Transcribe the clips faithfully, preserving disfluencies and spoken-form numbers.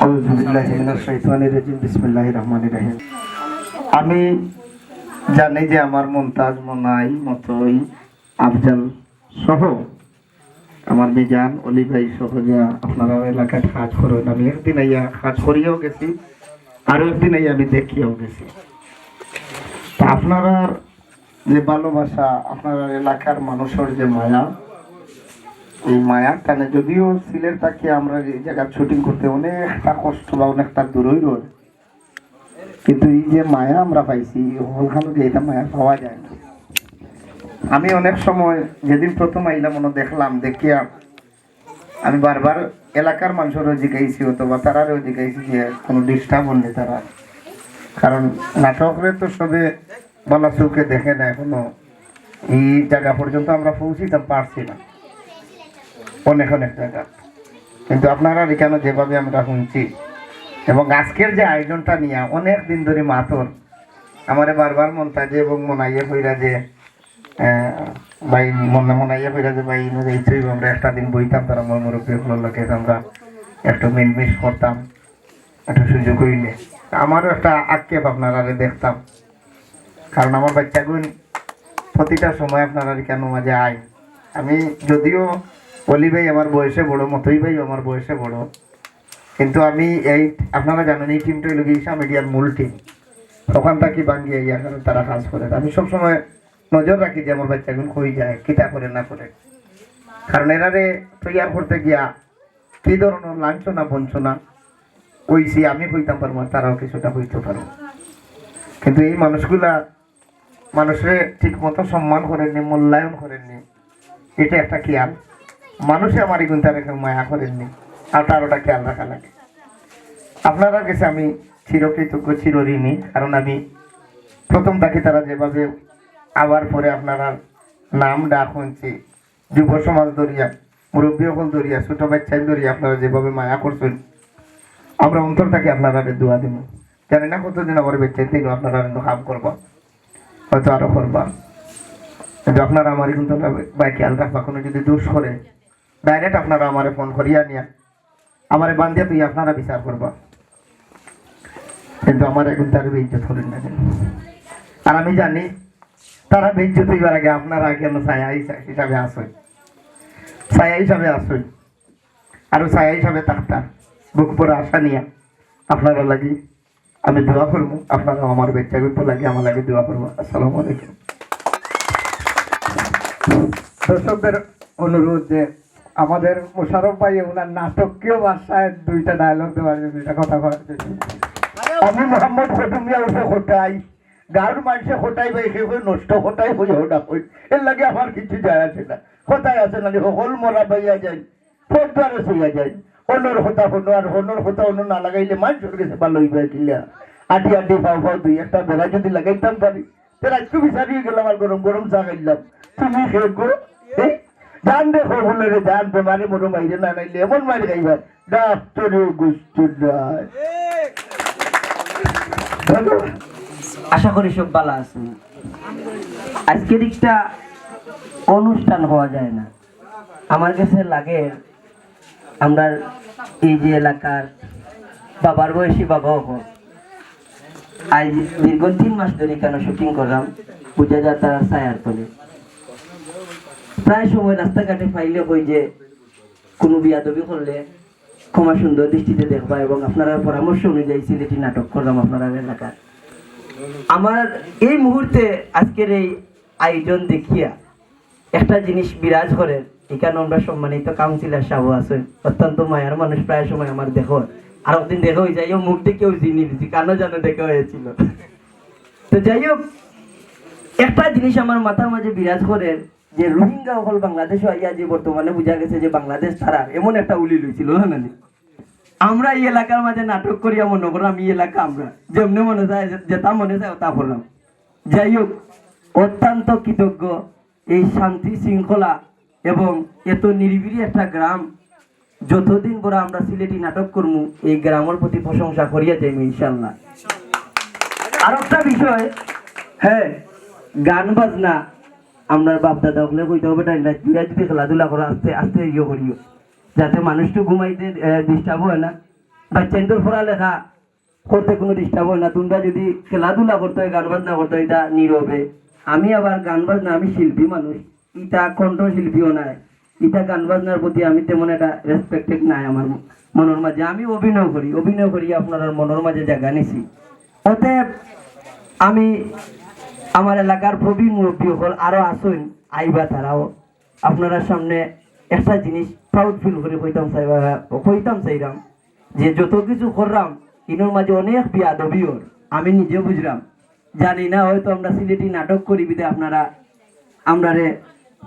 আউযু বিল্লাহি মিনাশ শাইতানির রাজিম। বিসমিল্লাহির রহমানির রহিম। আমি জানি যে আমার মন্তাজ, মনাই, মতই, আফজাল সহ আমার মিজান, অলি ভাই সহ যে আপনারা এলাকাত কাজ করইন, আমি একদিন আইয়া কাজ করিয়াও গেছি, আরো একদিন আইয়া আমি দেখিয়াও গেছি। তা আপনারার যে ভালোবাসা, আপনারার এলাকার মানুষর যে মায়া, এই মায়ার টানে যদিও সিলেট থাকি আমরা এই জাগাত শুটিং করতে অনেকটা কষ্ট বা অনেকটা দূরই রয়, কিন্তু এই যে মায়া আমরা পাইছি, এই হকলখানো যে এটা মায়া পাওয়া যায় না। আমি অনেক সময় যেদিন প্রথম আইলাম, মনে দেখলাম, দেখিয়া আমি বারবার এলাকার মানুষেরও জিজ্ঞাসি অথবা তারারও জিজ্ঞাসি যে কোনো ডিস্টার্ব হননি তারা, কারণ নাটকরে তো সবে ভালা চোখে দেখে না এখনো। এই জাগা পর্যন্ত আমরা পৌঁছিতাম পারছি না অনেক অনেক জাগা, কিন্তু আপনারা এখানে যেভাবে আমরা শুনছি এবং আজকের যে আয়োজনটা নিয়া অনেক দিন ধরে মাতর, আমারে বারবার মন্তাজে এবং মনাইয়ে কইরা যে, আহ, ভাই মনে মনাইয়ে কইরা যে ভাই ইনো যাইতে হইব, আমরা একটা দিন বইতাম তারা আমার মুরব্বী হকলর লগে, আমরা একটু মিলমিশ করতাম, একটু সুযোগ হইলে। আমারও একটা আক্ষেপ আপনারারে দেখতাম, কারণ আমার বাচ্চাগুন প্রতিটা সময় আপনারা কেন মাঝে আয়। আমি যদিও অলি ভাই আমার বয়সে বড়, মতই ভাই আমার বয়সে বড়, কিন্তু আমি এই, আপনারা জানেন এই টিমটা হইল গিয়ে ঈশা মিডিয়ার মূল টিম। ওখান থাকি ভাঙ্গিয়া ইয়া করে তারা কাজ করে। আমি সবসময় নজর রাখি যে আমার বাচ্চাগুন কই যায়, কিতা করে না করে, কারণ এরারে তৈয়ার করতে গিয়া কি ধরনের লাঞ্ছনা বঞ্চনা হইছে আমি কইতাম পারবো না, তারাও কিছুটা হইতে পারবো। কিন্তু এই মানুষগুলা মানুষরে ঠিক মতো সম্মান করেননি, মূল্যায়ন করেননি, এটা একটা খেয়াল। মানুষে আমার এই গুণটা রেখে মায়া করেননি, আর তার ওটা খেয়াল রাখা লাগে। আপনারার কাছে আমি চিরকৃতজ্ঞ, চিরঋণী, কারণ আমি প্রথম থাকি তারা যেভাবে আবার পরে আপনারা নাম ডাক শুনছি, যুব সমাজ ধরিয়া, মুরব্বী হকল ধরিয়া, ছোট বাচ্চাইন ধরিয়া আপনারা যেভাবে মায়া করছেন, আমরা অন্তর থাকি আপনারারে দোয়া দিব। জানি না কতদিন আমার বাচ্চাইন দিন আপনারা কিন্তু কাম করবা, হয়তো আরো করবা, কিন্তু আপনারা আমার কিন্তু ভাই খেয়াল রাখবা, কোনো যদি দোষ করে ডাইরেক্ট আপনারা আমারে ফোন করিয়া নিয়া আমারে বান্ধিয়া তুই আপনারা বিচার করবা, কিন্তু আমার এখন তার বেইজ্জত করেন না কেন? আর আমি জানি তারা বেইজ্জত হইবার আগে আপনারা কেন ছায়া হিসা-, হিসাবে আসুন, ছায়া হিসাবে আসুন, আরো ছায়া হিসাবে থাকতা, বুক ভরা আশা নিয়া আপনারা লাগি আমি দোয়া করবো, আপনারা আমার বাচ্চাগুলোর লাগি আমার লাগি দোয়া করবো। আসসালামু আলাইকুম। দর্শকদের অনুরোধ যে আমাদের মোশাররফ ভাই ওনার নাটকীয় ভাষায় দুইটা ডায়লগ দেওয়ার জন্য, এটা কথা কওয়ার জন্য। আমি মোহাম্মদ ফটু মিয়া উঠে কোটাই, গাঁওর মানষে কোটাই ভাই কেউ নষ্ট কোটাই হয়ে ওটা কই, এর লাগি আমার কিছু যায় আসে না। কোথায় আছে না, হকল মরা পাইয়া যায়, পথ দ্বারে চলিয়া যায়। অন্যর কথা হনো আর অন্যর কথা অন্য না লাগাইলে মানুষের কাছে ভালো হইবে কিলা? আটি আটি ফাও ফাও দুই একটা বেড়া যদি লাগাইতাম পারি, তে রাইতকু বিচারি গেলাম আর গরম গরম চা খাইলাম। তুমি খেয়ে গো, এই জান রে খবলে রে জান, বেমারে মরো মাইরে না নাইলে এমন মাইরে খাইবা, ডাক্তারে গুস্তু নাই। আশা করি সব ভালো আছেন। আজকের একটা অনুষ্ঠান হওয়া যায় না। আমার কাছে লাগে, আমরা এই যে এলাকার বাবার বয়সী বাবা হকল, আজ দীর্ঘ তিন মাস ধরে কেন শুটিং করলাম, বুঝা যায় তারা ছায়ার তলে। প্রায় সময় রাস্তাঘাটে পাইলে কই যে কোনো বিয়াদবি করলে ক্ষমা সুন্দর দৃষ্টিতে দেখবা এবং আপনারার পরামর্শ অনুযায়ী সিলেটি নাটক করলাম আপনারার এলাকার। আমার এই মুহূর্তে আজকের এই আয়োজন দেখিয়া একটা জিনিস বিরাজ করে, এখানে আমরা সম্মানিত কাউন্সিলর সাহেব আছেন, অত্যন্ত মায়ার মানুষ, প্রায় সময় আমার দেখা হয়। আর একদিন দেখা হয়ে যায়, ও মুখ দেখেও চিনি দিছি, কানো জানো দেখা হয়েছিল। তো যাই হোক, একটা জিনিস আমার মাথার মাঝে বিরাজ করে যে রোহিঙ্গা হকল বাংলাদেশে আইয়া যে বর্তমানে বুঝা গেছে যে বাংলাদেশ তারা এমন একটা উলি লইছিল, না নি? আমরা এই এলাকার মাঝে নাটক করিয়া মনে করলাম এই এলাকা আমরা যেমনে মনে চায়, যেটা মনে চায় ওটা করলাম। যাই হোক, অত্যন্ত কৃতজ্ঞ এই শান্তি শৃঙ্খলা এবং এত নিরিবিলি একটা গ্রাম। যতদিন বড় আমরা সিলেটি নাটক করমু, এই গ্রামের প্রতি প্রশংসা করিয়া যাইমু ইনশাল্লাহ। আর একটা বিষয়, হ্যাঁ, গান বাজনা, আমরা বাপ দাদা হকলে কইতে হবে, টাইম রাত দুইয়া যদি খেলাধুলা করো, আস্তে আস্তে ইয়ে করিও, যাতে মানুষটা ঘুমাইতে ডিস্টার্ব হয় না। বাচ্চাইন্তর পড়ালেখা করতে কুনু disturb অয় না। তুমরা যুদি খেলাধুলা করতে অয়, গান বাজনা করতে অয়, ইতা নীরবে। আমি আবার গান বাজনা, আমি শিল্পী মানুষ, ইতা কণ্ঠশিল্পীও নায়, ইতা গান বাজনার প্রতি আমি তেমন একটা respected নাই আমার মনর মাঝে। আমি অভিনয় করি, অভিনয় করি আপনারার মনর মাঝে জাগা নিছি। অতএব আমি আমার এলাকার প্রবীণ মুরব্বী অকল আরো আছইন, আইবা তারাও। আপনারার সামনে একটা জিনিস proud feel করি কইতাম চাইবা, কইতাম চাইরাম যে যত কিছু কররাম, ইনোর মাঝে অনেক বেয়াদবি অর, আমি নিজে বুঝরাম। জানি না, হয়তো আমরা সিলেটি নাটক করি বিধায় আপনারা আমরারে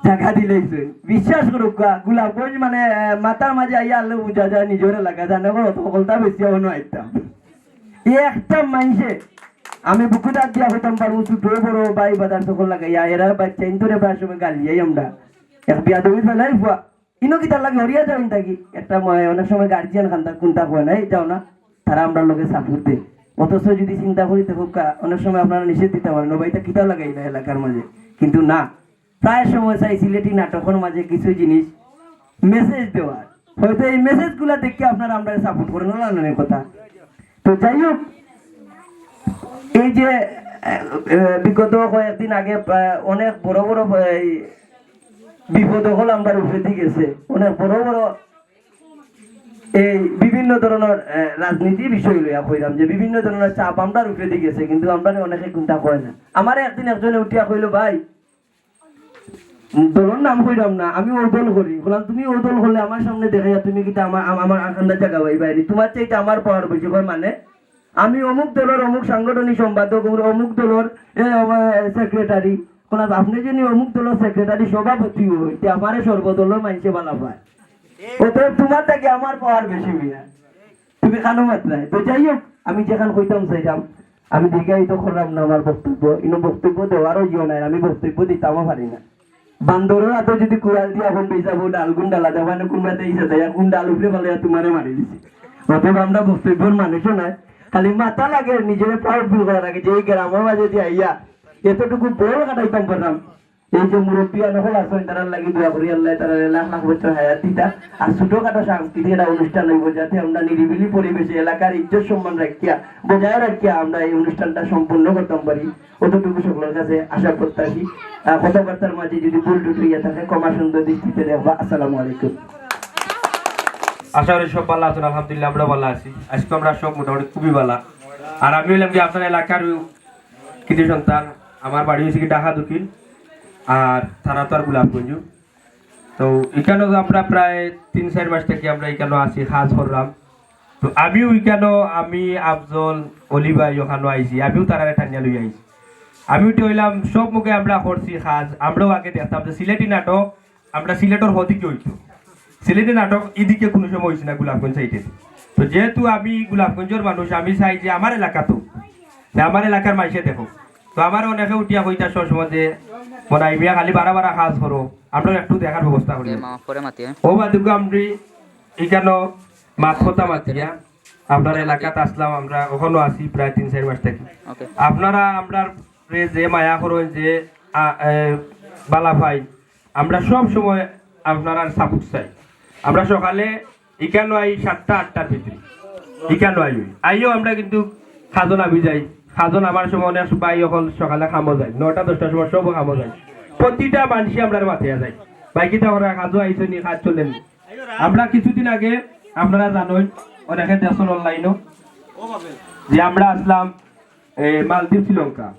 জাগা দিলাইছইন। বিশ্বাস করউক্কা, গোলাপগঞ্জ মানে, আহ, মাথার মাঝে আইয়া আনলে বুঝা যায় নিজর এলাকা, জানে বড় তো হকলতা বেশি অনো আইতাম। এই একটা মাইনষে আমি বুকুত আত দিয়া কইতাম পারমু, ছোট বড় ভাই বাদার সকল লাগাইয়া, এরা বাচ্চাইন্তরে প্রায় সময় গালিয়াই আমরা। এক বেয়াদবি ফালাই ফুয়া, ইনো কিতার লাগি হরিয়া যাইন থাকি? একটা ম-, অনেক সময় গার্জিয়ান খান্তা কুন্তা কয় না, "এই যাও না, তারা আমরার লগে support দেয়।" অথচ যুদি চিন্তা করি দেখউক্কা, অনেক সময় আপনারা নিষেধ দিতা পারেন, "ও ভাই, ইতা কিতা লাগাইলা এলাকার মাঝে?" কিন্তু না, প্রায় সময় চাই সিলেটি নাটকর মাঝে কিছু জিনিস message দেওয়ার, হয়তো এই message গুলা দেখিয়া আপনারা আমরারে support করইন, অলা নানি কথা। তো যাই হোক, এই যে, আহ, আহ, বিগত কয়েকদিন আগে, আহ, অনেক বড় বড়, আহ, এই বিপদ অকল আমরার উপরেদি গেছে, অনেক বড় বড় এই বিভিন্ন ধরনর, আহ, রাজনীতি বিষয় লইয়া কইরাম যে বিভিন্ন ধরনর চাপ আমরার উপরেদি গেছে, কিন্তু আমরারে অনেকে কুন্তা কয় না। আমারে একদিন একজনে উঠিয়া কইলো, "ভাই, দলর নাম কইরাম না, আমি অউ দল করি।" কইলাম, "তুমি অউ দল করলে আমার সামনে দেখাইয়া তুমি কিতা আমার, আম-, আমার আখান্দাত জাগা পাইবায়নি? তুমার চাইতে আমার power বেশি।" কয়, "মানে?" "আমি অমুক দলর অমুক সাংগঠনিক সম্পাদক, অমুক দলর, এ, আমার secretary।" কইলাম, "আপনে যুদি অমুক দলর secretary সভাপতি অইন, তে আমারে সর্বদলর মাইনষে ভালা পায়। অতএব তুমার থাকি আমার power বেশি মিয়া।" তুমি কানো মাত নাই। তো যাই হোক, আমি যেখান কইতাম চাইতাম, আমি দীর্ঘায়িত করলাম না আমার বক্তব্য, ইনো বক্তব্য দেওয়ারও ইয়ে নাই, আমি বক্তব্য দিতামও পারি না। বান্দরর আতো যুদি কুড়াল দিয়া অখন বেজাবো ডাল কুন ডালা দেওয়া না কুন বাতে ইসা দেয়া কুন ডাল উপরে ফালাইয়া তুমারে মারি দিছে। অতএব আমরা বক্তব্যর মানুষও নাই, খালি মাথা লাগে নিজরে proud feel করা লাগে যে এই গ্রামর মাঝে দিয়া আইয়া এতটুকু বল কাটাইতাম পারলাম। এই যে মুরব্বিয়ান অকল আছইন, তারার লাগি দোয়া করি আল্লায় তারারে লাখ লাখ বছর হায়াত দিতা। আর ছোটখাটো সাংস্কৃতিক একটা অনুষ্ঠান অইবো, যাতে আমরা নিরিবিলি পরিবেশে এলাকার ইজ্জত সম্মান রাখিয়া, বজায় রাখিয়া আমরা এই অনুষ্ঠানটা সম্পন্ন করতাম পারি, অতটুকু সকলের কাছে আশা প্রত্যাশী। আহ, কথাবার্তার মাঝে যুদি ভুল ত্রুটি অইয়া থাকে, ক্ষমা সুন্দর দৃষ্টিতে দেখবা। আসসালামু আলাইকুম। আশা করি সব ভালা আছইন, আলহামদুলিল্লাহ আমরা ভালা আছি। আইজকে আমরা সব মোটামুটি খুবই ভালা। আর আমি অইলাম কি আপনার এলাকার কৃতি সন্তান, আমার বাড়ি অইছে কি ঢাকা দক্ষিণ, আর থানা তো আর গোলাপগঞ্জ। তো ইকানো আমরা প্রায় তিন চাইর মাস থাকি আমরা ইকানো আছি, কাজ কররাম। তো আমিও ইকানো, আমি, আফজল, অলি ভাই অখানো আইছি, আমিও তারারে টানিয়া লই আইছি। আমিও তো অইলাম সব মুখে আমরা করছি কাজ, আমরাও আগে দেখতাম যে সিলেটি নাটক আমরা সিলেটর হদিকে অইতো, সিলেটি নাটক ইদিকে কুনু সময় অইছে না গোলাপগঞ্জ সাইডে। তো যেহেতু আমি গোলাপগঞ্জর মানুষ, আমি চাই যে আমার এলাকাত, যে আমার এলাকার মাইনষে দেখো। তো আমার অনেকে উঠিয়া কইতা সব সময় যে, "মনাই মিয়া খালি বারা বারা কাজ করো, আমরা একটু দেখার ব্যবস্থা করি।" এ মামা, পরে মাতি, হ্যাঁ? ও বাদুকা আমরি ইকানো মাত কথা মাতিয়া, আপনার এলাকাত আসলাম, আমরা অখনো আছি প্রায় তিন চাইর মাস থাকি। ওকে। আপনারা আমরারে যে মায়া করইন, যে, আ, এ, বালা পাই, আমরা সব সময় আপনারার support চাই। আমরা সকালে ইকানো আই সাতটা আটটার ভিতরে, ইকানো আই। আইও আমরা কিন্তু কাজো নামি যাই। কাজো নামার সময় অনেক ভাই অকল সকালে কামো যায়, নয়টা দশটার সময় সব কামো যায়। প্রতিটা মানষে আমরারে মাতিয়া যায়, "ভাই কিতা কররা, কাজো আইছো নি, কাজ চলে নি?" আমরা কিছুদিন আগে আপনারা জানইন, অনেকে দেখছইন online-ও, যে আমরা আসলাম, এ, মালদ্বীপ শ্রীলঙ্কা।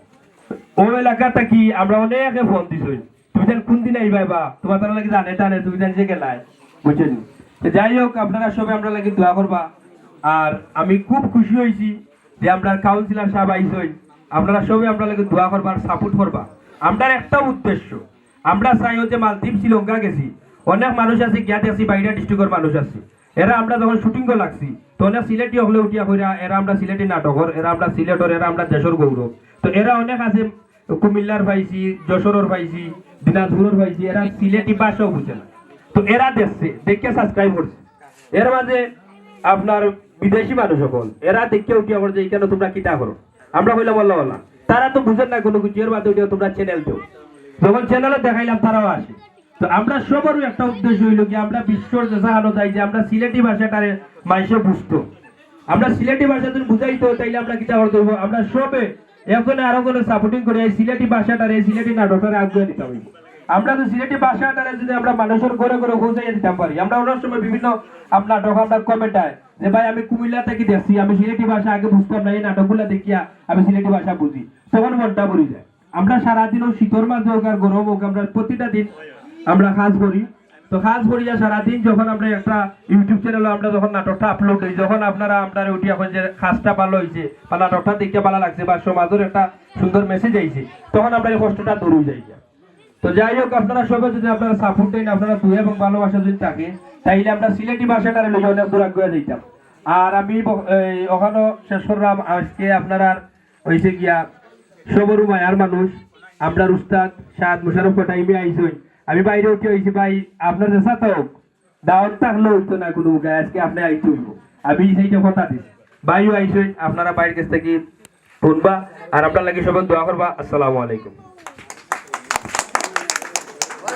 ও এলাকা থাকি আমরা অনেকে ফোন দিছইন, "তুমি যেন কুন দিন আইবায় বা, তুমার তারা লাগি জানে টানে, তুমি যেন যে গেলায়।" বুঝছইন নি? তো যাই হোক, আপনারা সবে আমরার লাগি দোয়া করবা। আর আমি খুব খুশি অইছি যে আমরার কাউন্সিলর সাব আইছইন, আপনারা সবে আমরার লাগি দোয়া করবা আর support করবা। আমরার একটা উদ্দেশ্য, আমরা চাই অউ যে মালদ্বীপ শ্রীলঙ্কা গেছি, অনেক মানুষ আছে গিয়া দেখছি বাইরা district-র মানুষ আছে, এরা আমরা যখন shooting-ও লাগছি, তো অনেক সিলেটি অকলে উঠিয়া কইরা, "এরা আমরা সিলেটি নাটকর, এরা আমরা সিলেটর, এরা আমরা দেশর গৌরব।" তো এরা অনেক আছে, কুমিল্লার পাইছি, যশোরর পাইছি, দিনাজপুরর পাইছি, এরা সিলেটি ভাষাও বুঝে না। তো এরা দেখছে, দেখিয়া subscribe করছে। এর মাঝে আপনার বিদেশি মানুষ অকল, এরা দেখিয়া উঠিয়া কর যে, "ইকানো তুমরা কিতা করো?" আমরা কইলাম, "আল্লাহ আল্লাহ।" তারা তো বুঝের না কুনু কিছু, এর মাঝে উঠিয়া তুমরা channel দেও। যখন channel-ও দেখাইলাম, তারাও আসে। তো আমরা সবারও একটা উদ্দেশ্য অইলো কি, আমরা বিশ্বর যে জাগানো যাই যে আমরা সিলেটি ভাষাটারে মাইনষে বুঝতো। আমরা সিলেটি ভাষা যদি বুঝাইতে হয়, তাইলে আমরা কিতা করতে হইব? আমরা সবে একজনে আরো জনের সাপোর্টিং করে এই সিলেটি ভাষাটারে, এই সিলেটি নাটকটারে আগুয়ে দিতে হইব। আমরা তো সিলেটি ভাষাটারে যদি আমরা মানুষের ঘরে ঘরে পৌঁছাইয়া দিতাম পারি, আমরা অনেক সময় বিভিন্ন আপ-, নাটক আমরা কমেন্ট আয় যে, "ভাই, আমি কুমিল্লা থেকে দেখছি, আমি সিলেটি ভাষা আগে বুঝতাম না, এই নাটকগুলা দেখিয়া আমি সিলেটি ভাষা বুঝি", তখন মনটা ভরি যায়। আমরা সারাদিন ও শীতর মাঝে হোক আর গরম হোক, আমরা প্রতিটা দিন আমরা কাজ করি। তো কাজ করিয়া সারাদিন যখন আমরা একটা YouTube চ্যানেলে আমরা যখন নাটকটা আপলোড দেই, যখন আপনারা আপনারা উঠিয়া কইন যে কাজটা ভালো হইছে বা নাটকটা দেখতে ভালো লাগছে বা সমাজের একটা সুন্দর মেসেজ আইছে, তখন আমরা এই কষ্টটা দূর হয়ে যাই। তো যাই হোক, আপনারা সবাই যদি আপনারা সাপোর্ট দেন, আপনারা দুই এবং ভালোবাসা যদি থাকে, তাইলে আমরা সিলেটি ভাষাটারে লইয়া অনেক দূর আগুয়ে যাইতাম। আর আমি ব-, এই ওখানো শেষ করলাম। আজকে আপনারা হইছে গিয়া সবরু মায়ার মানুষ, আমরার উস্তাদ শাহাদ মুশারফ কটাইমে আইছইন। আমি বাইরে উঠে হইছি, "ভাই, আপনার যেসা তো হোক, দাওয়াত থাকলে হইতো না কোনো উপায়, আজকে আপনি আইতে হইব।" আমি সেইটা কথা দিছি। ভাইও আইছইন, আপনারা বাইরের কাছ থেকে শুনবা, আর আপনার লাগি সবাই দোয়া করবা। আসসালামু আলাইকুম।